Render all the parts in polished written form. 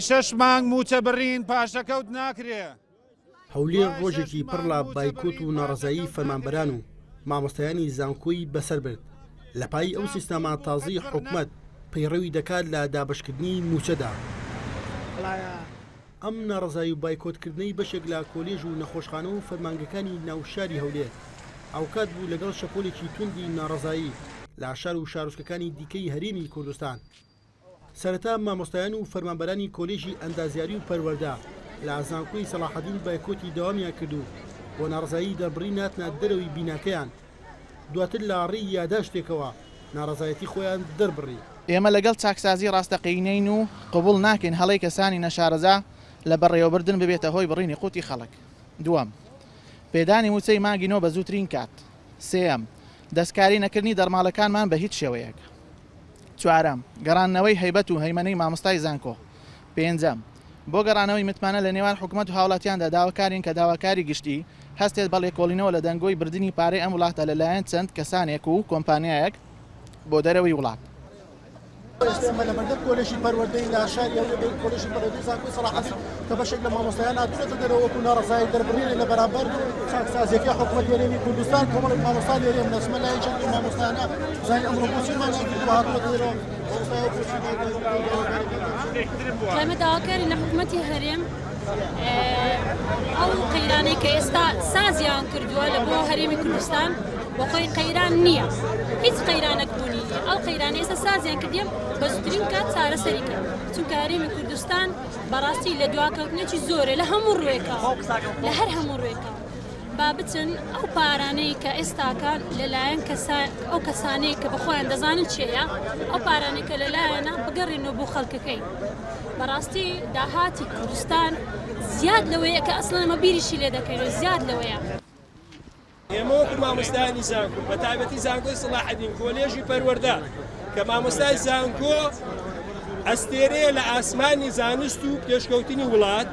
شەش مانگ مووچە بڕین پاشەکەوت ناکرێ. هەولێر ڕۆژێکی پڕ لە بایکۆت و ناڕەزایی فەرمانبەران و مامۆستایانی زانکۆی بەسەر برد لە پای ئەو سیستەمە تازەی حکومەت پەیڕەوی دەکات لە دابەشکردنی مووچەدا. ئەم ناڕەزایی و بایکۆتکردنەی بەشێک لە کۆلێژ و نەخۆشخانە و فەرمانگەکانی ناو شاری هەولێر هاوکات بوو لەگەڵ شەپۆلێکی توندی ناڕەزایی لە شار و شارۆچکەکانی دیکەی هەرێمی کوردستان. سەرەتا مامۆستایان و فەرمانبەرانی کۆلێژی ئەندازیاری و پەروەردە لە زانکۆی سەڵاحەدین بایکۆتی دەوامیان کرد و بۆ ناڕەزایی دەربڕین هاتنە دەرەوەی بیناکەیان، دواتر لە ڕێی یاداشتێکەوە ناڕەزایەتی خۆیان دەربڕی. ئێمە لەگەڵ چاکسازی ڕاستەقینەین و قبوڵ ناکەین هەڵەی کەسانی نەشارەزا لە بەڕێوەبردن ببێتە هۆی بڕینی قوتی خەڵک. دووەم، پێدانی مووچەی مانگی نۆ بە زووترین کات. سێیەم، دەستکاری نەکردنی دەرماڵەکانمان بە هیچ شێوەیەک. چوارەم، گەڕاندنەوەی هەیبەت و هەیمەنەی مامۆستای زانکۆ. پێنجەم، بۆ گەڕانەوەی متمانە لە نێوان حکومەت و هاوڵاتیاندا داواکارین کە داواکاری گشتی هەستێت بە ڵێکۆڵینەوە لە دەنگۆی بردنی پارەی ئەم وڵاتە لە لایەن چەند کەسانێک و کۆمپانیایەک بۆ دەرەوەی وڵات. ئێستا ئێمە لەبەردەم کۆلێژی پەروەردەی لە شاری هەولێر کۆلێژی پەروەردەی زانکۆی سەڵاحەدین کە بەشێک لە مامۆستایان هاتوونەتە دەرەوە وەکو ناڕەزایی دەربڕینێک لە بەرامبەر چاکسازیەکەی حکومەتی هەرێمی کوردستان کۆمەڵێک مامۆستا لێرەیە من ئەچمە لای یەکێک لەو مامۆستایانە بزانین ئەمڕۆ بۆچی مانیان کردووە هاتوونەتە دەرەوە مامۆستای ئەو بۆچی ئێمە داواکارین لە حکومەتی هەرێم ئەو قەیرانەی کە ئێستا سازیان کردووە لە بۆ هەرێمی کوردستان بۆ خۆی قەیران نییە هیچ قەیرانێک بوونی نییە ئەو قەیرانە ئێستا سازیان کردیم بە زووترین کات چارەسەری کەن چونکە هەرێمی کوردستان بەڕاستی لە دواکەوتنێکی زۆرە لە هەموو ڕوێکەوە لە هەر هەموو ڕوێکەوە با بچن ئەو پارانەی کە ئێستاکە لەلایەن کەسا ئەو کەسانەی کە بەخۆیان دەزانن چێیە ئەو پارانەی کە لەلایەنە بگەڕێنەوە بۆ خەڵکەکەی بەڕاستی داهاتی کوردستان زیاد لەوەیە کە ئەسڵەن ئەمە بیریشی لێ دەکەینەوە زیاد لەوەیە. ئێمە وەکو مامۆستایانی زانکۆ بە تایبەتی زانکۆی سەڵاحەدین کۆلێژی پەروەردە کە مامۆستای زانکۆ ئەستێرەیە لە ئاسمانی زانست و پێشکەوتنی وڵات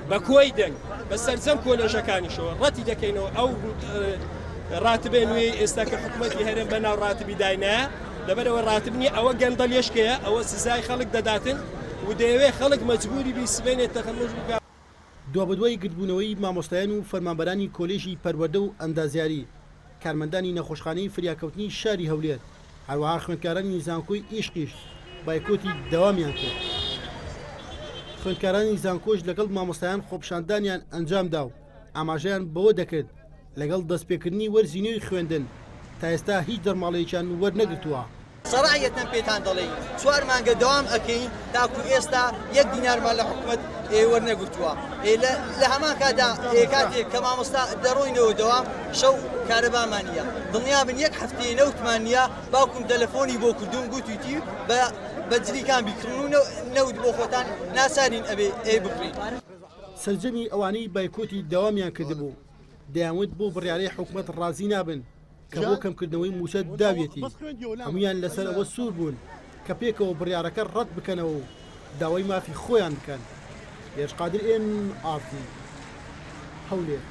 بە کۆی دەنگ بە سەرجەم کۆلێژەکانیشەوە ڕەتی دەکەینەوە ئەو ڕاتبێ نوێی ئێستا کە حکوومەتی هەرێم بە ناو ڕاتبی داینایە لەبەرەوە ڕاتب نییە ئەوە گەندەڵیشکەیە ئەوە سزای خەڵک دەداتن و دەیەوێت خەڵک مەجبوری بی سبەینێ تەخەرج بکا. دوابەدوای گردبوونەوەی مامۆستایان و فەرمانبەرانی کۆلێژی پەروەردە و ئەندازیاری، کارمەندانی نەخۆشخانەی فریاکەوتنی شاری هەولێر، هەروەها خوێندکارانی زانکۆی ئیشقیش بایکۆتی دەوامیان کرد. خوێندکارانی زانکۆش لەگەڵ مامۆستایان خۆپیشاندانیان ئەنجامدا و ئاماژەیان بەوە دەکرد، لەگەڵ دەستپێکردنی وەرزی نوێی خوێندن تا ئێستا هیچ دەرماڵەیەکیان وەرنەگرتووە. سەڕاحەتەن پێتان دەڵێین چوار مانگە دەوام ئەکەین تاکو ئێستا یەک دینارمان لە حکومەت وەرنەگرتووە لە هەمان کاتدا کاتێک کە مامۆستا دەڕۆینەوە دەوام شەو کارەبامان نییە دڵنیابن یەک هەفتەیە نەوتمان نییە باوکم تەلەفۆنی بۆ کردوم گوتویتی بە بە جلیکان بیکڕن و نەوت بۆ خۆتان ناچارین ئەبێ ئێ بکڕین. سەرجەمی ئەوانەی بایکۆتی دەوامیان کردبوو دەیانوت بەو بڕیارەی حکومەت ڕازی نابن کە بۆ کەمکردنەوەی مووچە داویەتی، هەموویان لەسەر ئەوە سوور بوون کە پێکەوە بڕیارەکە ڕەت بکەنەوە و داوای مافی خۆیان بکەن. هێرش قادر ئێن ئاڕ تی، هەولێر.